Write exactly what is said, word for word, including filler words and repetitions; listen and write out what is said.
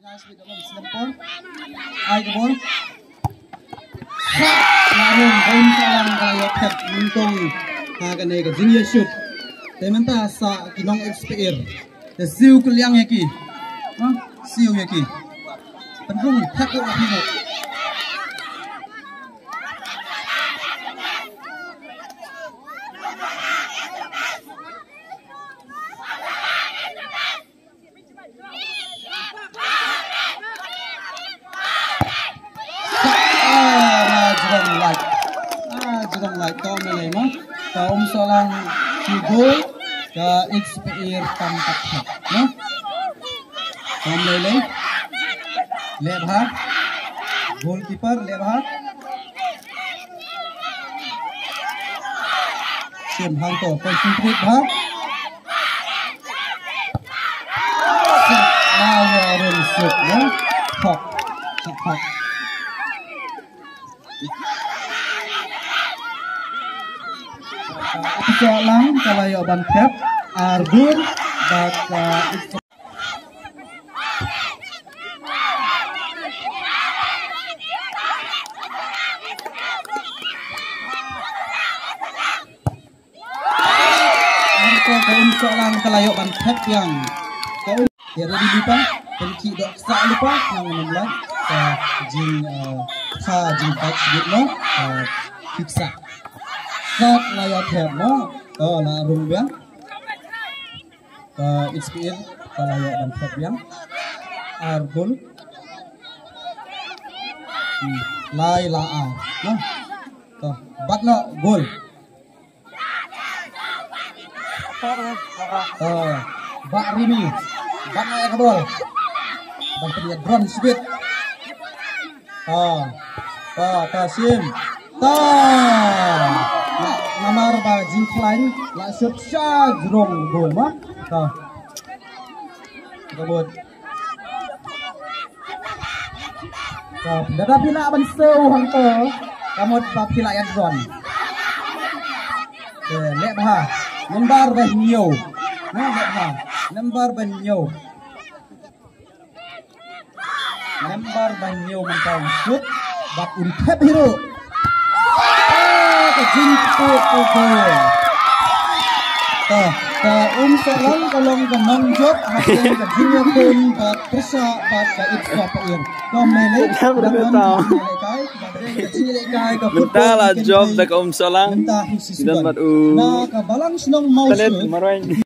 Ai ka bol. Sa la rung, ka Umsohlang ka la ïoh thep nyngkong ha kane ka jingïashut. Te mynta sa ki nong X P R. Te siew kylliang ïa ki. Ha? Siew ïa ki. Pynrung thep ïa ki. Ah, jrong lait. Ah, jrong lait. Ka Umsohlang ki gol, ka X P R tam pat thep, no? Tam lei lei. Leh bha. Goalkeeper leh bha. Sim hangto, concentrate bha. Sa, na ya run suk, ya. Thok. Thok. Umsohlang ka la ïoh ban thep ar dur bad, uh, Ka Umsohlang ka la ïoh ban thep biang. Ka Um, ïa ready lypa, pynkhih doh ksah lypa, nang nym lah. Ka jing, eh, ka jing bad sibit mo, eh, khih ksah. Kat la ïoh thep mo, oh, la rung biang. Ka X P R ka la ïoh ban thep biang. Ar gol. Hmm, lai la ar. Noh. To, bat noh gol. To, Bah Rimi. Bat noh ïa ka bol. Ban pynïadron sibit. Ta, ta, ta, sim. Ta. La, namar ba jingkhlaiñ la shut sha jrong gol ma. Ta. Ka mut. Ta, lada phi lah ban siew hangto. Ka mut ba phi lah ïadron. Te, leh bha. Nambar ba hynñiew. Na, leh bha. Nambar ba hynñiew. Nambar ba hynñiew mynta un shut bad un thep hi ruh. Ah, ka jingkut ka gol. Ka, ka Umsohlang ka long ka nongjop ha ka jingïakhun bad pyrshah bad ka X P R. Ka Umsohlang ka long ka jingïalehkai, ka jingïalehkai ka mynta la jop da ka Umsohlang. Mynta hi shisha. Na ka balang shnong Mawshut.